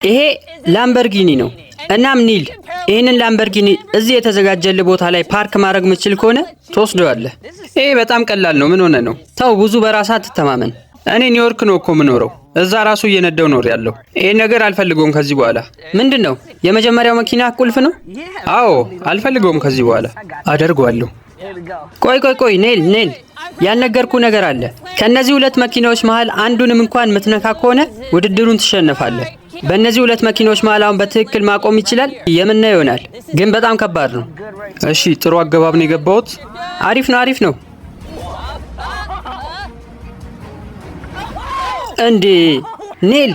ይሄ ላምበርጊኒ ነው። እናም ኒል፣ ይህንን ላምበርጊኒ እዚህ የተዘጋጀልህ ቦታ ላይ ፓርክ ማድረግ ምችል ከሆነ ትወስደዋለህ። ይሄ በጣም ቀላል ነው። ምን ሆነ ነው? ተው፣ ብዙ በራስህ አትተማመን። እኔ ኒውዮርክ ነው እኮ የምኖረው። እዛ ራሱ እየነዳው ኖር ያለው። ይሄን ነገር አልፈልገውም ከዚህ በኋላ። ምንድን ነው የመጀመሪያው መኪና ቁልፍ ነው? አዎ አልፈልገውም ከዚህ በኋላ አደርገዋለሁ። ቆይ ቆይ ቆይ፣ ኔል ኔል፣ ያልነገርኩ ነገር አለ። ከእነዚህ ሁለት መኪናዎች መሃል አንዱንም እንኳን ምትነካ ከሆነ ውድድሩን ትሸነፋለህ። በእነዚህ ሁለት መኪናዎች መሃል አሁን በትክክል ማቆም ይችላል የምናየው ይሆናል፣ ግን በጣም ከባድ ነው። እሺ ጥሩ አገባብ ነው የገባሁት። አሪፍ ነው፣ አሪፍ ነው። እንዴ ኔል፣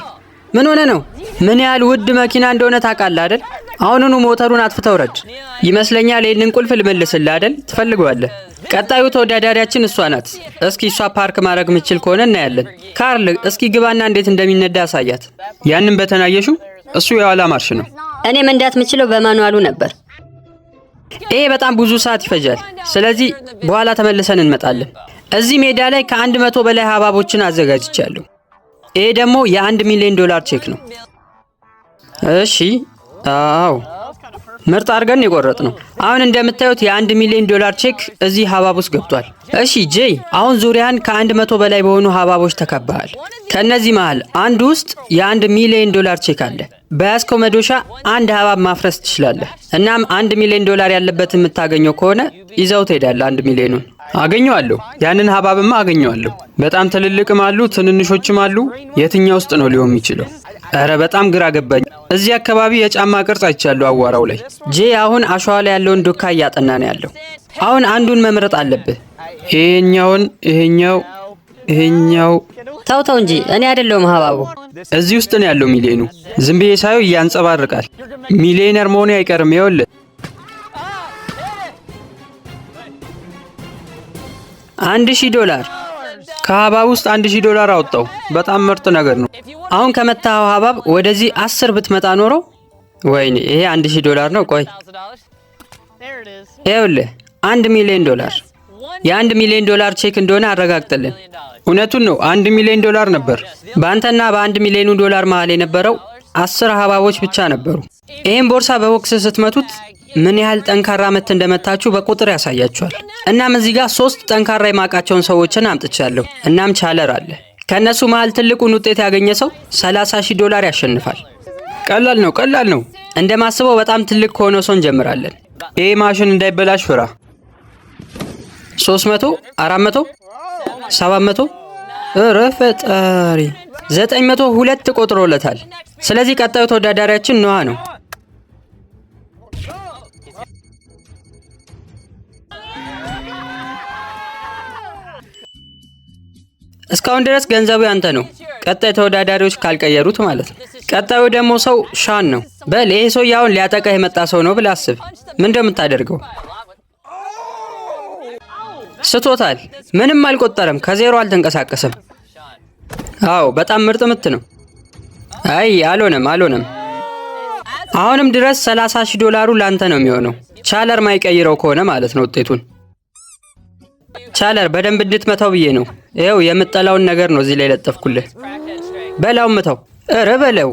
ምን ሆነ ነው? ምን ያህል ውድ መኪና እንደሆነ ታውቃለህ አይደል? አሁኑኑ ሞተሩን አጥፍተው ረድ ይመስለኛል። ይህንን ቁልፍ ልመልስልህ አይደል? ትፈልገዋለህ። ቀጣዩ ተወዳዳሪያችን እሷ ናት። እስኪ እሷ ፓርክ ማድረግ የምችል ከሆነ እናያለን። ካርል፣ እስኪ ግባና እንዴት እንደሚነዳ አሳያት። ያንን በተናየሹ እሱ የኋላ ማርሽ ነው። እኔ መንዳት የምችለው በ manual ኡ ነበር። ይሄ በጣም ብዙ ሰዓት ይፈጃል። ስለዚህ በኋላ ተመልሰን እንመጣለን። እዚህ ሜዳ ላይ ከ100 በላይ ሀባቦችን አዘጋጅቻለሁ። ይሄ ደግሞ የ1 ሚሊዮን ዶላር ቼክ ነው። እሺ፣ አዎ ምርጥ አድርገን የቆረጥነው። አሁን እንደምታዩት የ1 ሚሊዮን ዶላር ቼክ እዚህ ሀባብ ውስጥ ገብቷል። እሺ ጄይ፣ አሁን ዙሪያን ከ100 በላይ በሆኑ ሀባቦች ተከበሃል። ከእነዚህ መሃል አንዱ ውስጥ የ1 ሚሊዮን ዶላር ቼክ አለ። በያዝከው መዶሻ አንድ ሀባብ ማፍረስ ትችላለህ። እናም 1 ሚሊዮን ዶላር ያለበትን የምታገኘው ከሆነ ይዘው ትሄዳለህ። 1 ሚሊዮኑን አገኘዋለሁ። ያንን ሀባብማ አገኘዋለሁ። በጣም ትልልቅም አሉ፣ ትንንሾችም አሉ። የትኛው ውስጥ ነው ሊሆን የሚችለው? እረ በጣም ግራ ገባኝ። እዚህ አካባቢ የጫማ ቅርጽ አይቻለሁ አዋራው ላይ። ጄ አሁን አሸዋ ላይ ያለውን ዱካ እያጠና ነው ያለው። አሁን አንዱን መምረጥ አለብህ። ይሄኛውን፣ ይሄኛው፣ ይሄኛው። ተው ተው እንጂ እኔ አይደለሁም ሀባቡ። እዚህ ውስጥ ነው ያለው ሚሊዮኑ። ዝም ብዬ ሳየው ያንጸባርቃል። ሚሊዮነር መሆኔ አይቀርም። ይኸውልህ 1,000 ዶላር። ከሀባብ ውስጥ 1,000 ዶላር አወጣው። በጣም ምርጥ ነገር ነው። አሁን ከመታኸው ሀባብ ወደዚህ 10 ብትመጣ ኖሮ፣ ወይኔ ይሄ 1,000 ዶላር ነው። ቆይ ይኸውልህ 1 ሚሊዮን ዶላር፣ የ1 ሚሊዮን ዶላር ቼክ እንደሆነ አረጋግጥልን። እውነቱን ነው። 1 ሚሊዮን ዶላር ነበር። በአንተና በ1 ሚሊዮኑ ዶላር መሃል የነበረው 10 ሀባቦች ብቻ ነበሩ። ይህም ቦርሳ በቦክስ ስትመቱት ምን ያህል ጠንካራ ምት እንደመታችሁ በቁጥር ያሳያችኋል። እናም እዚህ ጋር ሶስት ጠንካራ የማውቃቸውን ሰዎችን አምጥቻለሁ። እናም ቻለር አለ። ከእነሱ መሃል ትልቁን ውጤት ያገኘ ሰው 30 ሺህ ዶላር ያሸንፋል። ቀላል ነው፣ ቀላል ነው። እንደማስበው በጣም ትልቅ ከሆነ ሰው እንጀምራለን። ይሄ ማሽን እንዳይበላሽ ፍራ። 300፣ 400፣ 700፣ ኧረ ፈጣሪ፣ 902 ቆጥሮለታል። ስለዚህ ቀጣዩ ተወዳዳሪያችን ኖሃ ነው። እስካሁን ድረስ ገንዘቡ ያንተ ነው። ቀጣይ ተወዳዳሪዎች ካልቀየሩት ማለት ነው። ቀጣዩ ደግሞ ሰው ሻን ነው። በል ይሄ ሰውዬ አሁን ሊያጠቃህ የመጣ ሰው ነው ብለህ አስብ። ምን እንደምታደርገው ስቶታል። ምንም አልቆጠረም። ከዜሮ አልተንቀሳቀሰም። አዎ በጣም ምርጥ ምት ነው። አይ አልሆነም፣ አልሆነም። አሁንም ድረስ 30 ሺህ ዶላሩ ላንተ ነው የሚሆነው። ቻለር ማይቀይረው ከሆነ ማለት ነው ውጤቱን። ቻለር በደንብ እንድትመታው ብዬ ነው። ይኸው የምጠላውን ነገር ነው እዚህ ላይ ለጠፍኩልህ። በላው ምታው። እረ በለው።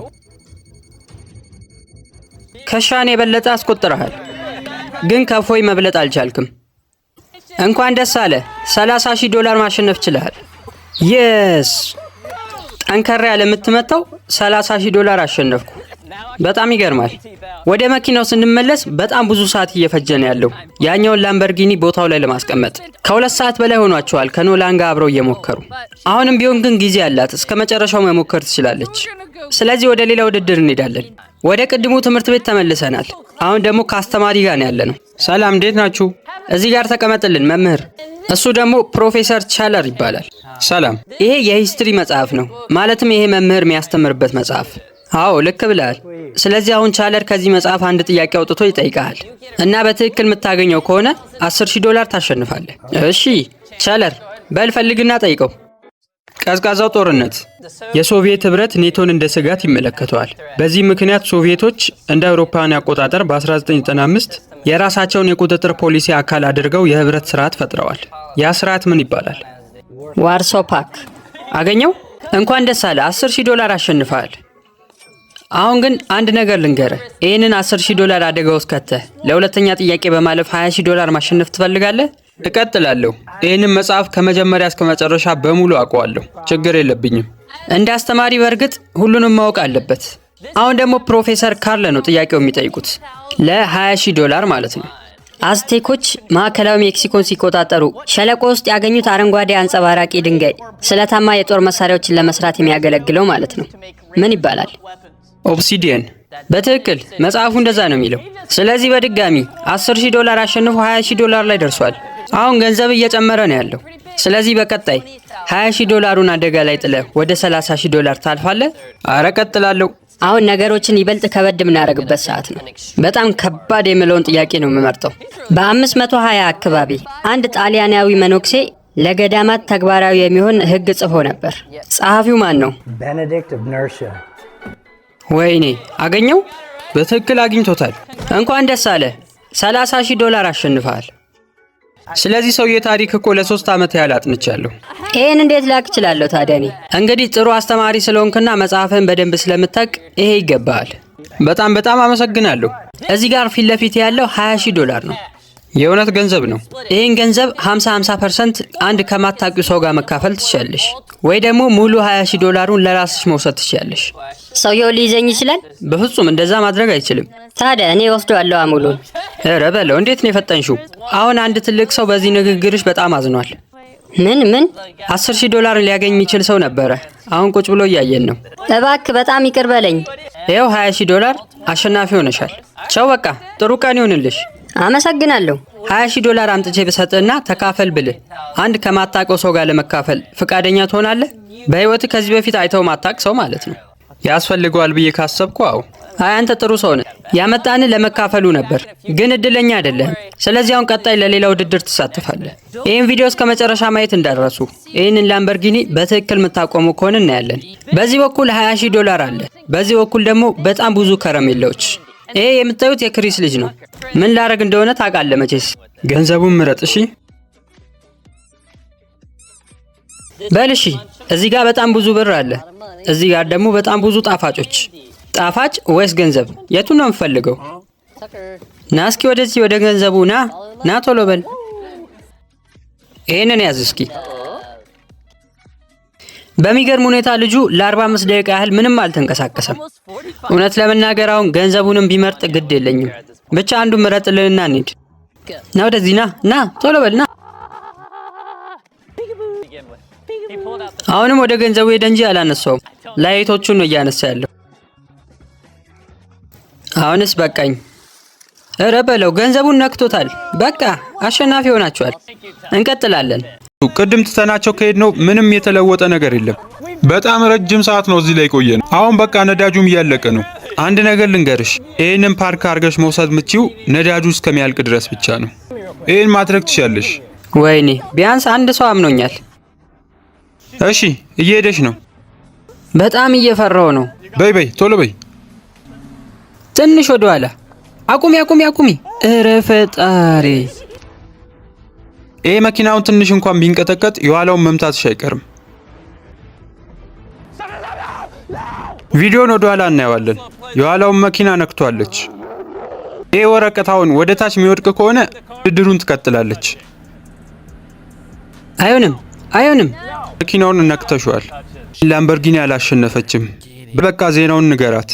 ከሻን የበለጠ አስቆጥረሃል፣ ግን ከፎይ መብለጥ አልቻልክም። እንኳን ደስ አለ፣ 30 ሺህ ዶላር ማሸነፍ ችለሃል። Yes፣ ጠንከር ያለ የምትመታው 30 ሺህ ዶላር አሸነፍኩ። በጣም ይገርማል። ወደ መኪናው ስንመለስ በጣም ብዙ ሰዓት እየፈጀ ነው ያለው ያኛውን ላምበርጊኒ ቦታው ላይ ለማስቀመጥ። ከ2 ሰዓት በላይ ሆኗቸዋል ከኖላን ጋር አብረው እየሞከሩ። አሁንም ቢሆን ግን ጊዜ አላት፣ እስከ መጨረሻው መሞከር ትችላለች። ስለዚህ ወደ ሌላ ውድድር እንሄዳለን። ወደ ቅድሙ ትምህርት ቤት ተመልሰናል። አሁን ደግሞ ከአስተማሪ ጋር ነው ያለነው። ሰላም፣ እንዴት ናችሁ? እዚህ ጋር ተቀመጥልን መምህር። እሱ ደግሞ ፕሮፌሰር ቻለር ይባላል። ሰላም። ይሄ የ history መጽሐፍ ነው። ማለትም ይሄ መምህር የሚያስተምርበት መጽሐፍ። አዎ ልክ ብለሃል። ስለዚህ አሁን ቻለር ከዚህ መጽሐፍ አንድ ጥያቄ አውጥቶ ይጠይቀሃል እና በትክክል የምታገኘው ከሆነ 10 ሺህ ዶላር ታሸንፋለህ። እሺ ቻለር በል ፈልግና ጠይቀው። ቀዝቃዛው ጦርነት የሶቪየት ህብረት ኔቶን እንደ ስጋት ይመለከተዋል። በዚህ ምክንያት ሶቪየቶች እንደ አውሮፓውያን አቆጣጠር በ1995 የራሳቸውን የቁጥጥር ፖሊሲ አካል አድርገው የህብረት ስርዓት ፈጥረዋል። ያ ስርዓት ምን ይባላል? Warsaw Pact። አገኘው። እንኳን ደስ አለህ፣ 10 ሺህ ዶላር አሸንፈሃል። አሁን ግን አንድ ነገር ልንገርህ። ይህንን 10 ሺህ ዶላር አደጋ ውስጥ ከተህ ለሁለተኛ ጥያቄ በማለፍ 20 ሺህ ዶላር ማሸነፍ ትፈልጋለህ? እቀጥላለሁ። ይህንን መጽሐፍ ከመጀመሪያ እስከ መጨረሻ በሙሉ አውቀዋለሁ። ችግር የለብኝም። እንደ አስተማሪ በእርግጥ ሁሉንም ማወቅ አለበት። አሁን ደግሞ ፕሮፌሰር ካርል ነው ጥያቄው የሚጠይቁት፣ ለ20 ሺህ ዶላር ማለት ነው። አዝቴኮች ማዕከላዊ ሜክሲኮን ሲቆጣጠሩ ሸለቆ ውስጥ ያገኙት አረንጓዴ አንጸባራቂ ድንጋይ ስለታማ የጦር መሳሪያዎችን ለመስራት የሚያገለግለው ማለት ነው። ምን ይባላል? Obsidian። በትክክል፣ መጽሐፉ እንደዛ ነው የሚለው። ስለዚህ በድጋሚ 10 ሺህ ዶላር አሸንፎ 20 ሺህ ዶላር ላይ ደርሷል። አሁን ገንዘብ እየጨመረ ነው ያለው። ስለዚህ በቀጣይ 20 ሺህ ዶላሩን አደጋ ላይ ጥለህ ወደ 30 ሺህ ዶላር ታልፋለህ። አረ ቀጥላለሁ። አሁን ነገሮችን ይበልጥ ከበድ የምናደርግበት ሰዓት ነው። በጣም ከባድ የምለውን ጥያቄ ነው የምመርጠው። በ520 አካባቢ አንድ ጣሊያናዊ መነኩሴ ለገዳማት ተግባራዊ የሚሆን ሕግ ጽፎ ነበር። ጸሐፊው ማን ነው? Benedict of Nursia. ወይኔ፣ አገኘው። በትክክል አግኝቶታል። እንኳን ደስ አለህ፣ 30 ሺህ ዶላር አሸንፈሃል። ስለዚህ ሰውዬ ታሪክ እኮ ለ3 ዓመት ያህል አጥንቻለሁ። ይህን እንዴት ላውቅ እችላለሁ ታዲያ እኔ? እንግዲህ ጥሩ አስተማሪ ስለሆንክና መጽሐፍን በደንብ ስለምታውቅ ይሄ ይገባሃል። በጣም በጣም አመሰግናለሁ። እዚህ ጋር ፊት ለፊት ያለው 20 ሺህ ዶላር ነው። የእውነት ገንዘብ ነው። ይህን ገንዘብ 50 50% አንድ ከማታውቂው ሰው ጋር መካፈል ትችያለሽ፣ ወይ ደግሞ ሙሉ 20 ሺህ ዶላሩን ለራስሽ መውሰድ ትችያለሽ። ሰውየው ሊይዘኝ ይችላል? በፍጹም፣ እንደዛ ማድረግ አይችልም። ታዲያ እኔ ወስደዋለሁ ሙሉን። ኧረ በለው፣ እንዴት ነው የፈጠንሽው? አሁን አንድ ትልቅ ሰው በዚህ ንግግርሽ በጣም አዝኗል። ምን ምን? 10 ሺህ ዶላር ሊያገኝ የሚችል ሰው ነበረ። አሁን ቁጭ ብሎ እያየን ነው። እባክህ በጣም ይቅር በለኝ። ይኸው 20 ሺህ ዶላር፣ አሸናፊ ሆነሻል። ቻው፣ በቃ ጥሩ ቀን ይሁንልሽ። አመሰግናለሁ። 20 ሺህ ዶላር አምጥቼ ብሰጥህና ተካፈል ብልህ አንድ ከማታውቀው ሰው ጋር ለመካፈል ፍቃደኛ ትሆናለህ? በህይወትህ ከዚህ በፊት አይተው ማታውቅ ሰው ማለት ነው። ያስፈልገዋል ብዬ ካሰብኩ አዎ። አይ፣ አንተ ጥሩ ሰው ነህ። ያመጣንህ ለመካፈሉ ነበር፣ ግን እድለኛ አይደለህም። ስለዚህ አሁን ቀጣይ ለሌላ ውድድር ትሳተፋለህ። ይህን ቪዲዮ እስከ መጨረሻ ማየት እንዳትረሱ። ይህንን ላምበርጊኒ በትክክል የምታቆሙ ከሆነ እናያለን። በዚህ በኩል 20 ሺህ ዶላር አለ። በዚህ በኩል ደግሞ በጣም ብዙ ከረሜላዎች። ይሄ የምታዩት የክሪስ ልጅ ነው። ምን ላደርግ እንደሆነ ታውቃለህ መቼስ። ገንዘቡን ምረጥ እሺ። በል እሺ፣ እዚህ ጋር በጣም ብዙ ብር አለ። እዚህ ጋር ደግሞ በጣም ብዙ ጣፋጮች። ጣፋጭ ወይስ ገንዘብ? የቱን ነው የምፈልገው? ና እስኪ ወደዚህ ወደ ገንዘቡ ና፣ ና ቶሎ በል። ይሄንን ያዝ እስኪ። በሚገርም ሁኔታ ልጁ ለ45 ደቂቃ ያህል ምንም አልተንቀሳቀሰም። እውነት ለመናገር አሁን ገንዘቡንም ቢመርጥ ግድ የለኝም። ብቻ አንዱ ምረጥልንና እንሂድ። ና ወደዚህ፣ ና ና ቶሎ በል ና። አሁንም ወደ ገንዘቡ ሄደ እንጂ አላነሳውም። Light ኦቹን ነው እያነሳ ያለው። አሁንስ በቃኝ። እረ በለው፣ ገንዘቡን ነክቶታል። በቃ አሸናፊ ሆናችኋል። እንቀጥላለን። ቅድም ትተናቸው ከሄድነው ምንም የተለወጠ ነገር የለም። በጣም ረጅም ሰዓት ነው እዚህ ላይ ቆየን። አሁን በቃ ነዳጁም እያለቀ ነው። አንድ ነገር ልንገርሽ፣ ይህንን ፓርክ አድርገሽ መውሰድ ምትችይው ነዳጁ እስከሚያልቅ ድረስ ብቻ ነው። ይህን ማድረግ ትችያለሽ። ወይኔ፣ ቢያንስ አንድ ሰው አምኖኛል። እሺ፣ እየሄደሽ ነው። በጣም እየፈራሁ ነው። በይ በይ፣ ቶሎ በይ። ትንሽ ወደ ኋላ። አቁሚ፣ አቁሚ፣ አቁሚ! እረ ፈጣሪ! ይሄ መኪናውን ትንሽ እንኳን ቢንቀጠቀጥ የኋላውን መምታትሽ አይቀርም። ቪዲዮን ወደ ኋላ እናየዋለን። የኋላውን መኪና ነክቷለች። ይሄ ወረቀት አሁን ወደ ታች የሚወድቅ ከሆነ ውድድሩን ትቀጥላለች። አይሆንም፣ አይሆንም። መኪናውን ነክተሽዋል። ላምበርጊኒ አላሸነፈችም። በቃ ዜናውን ንገራት።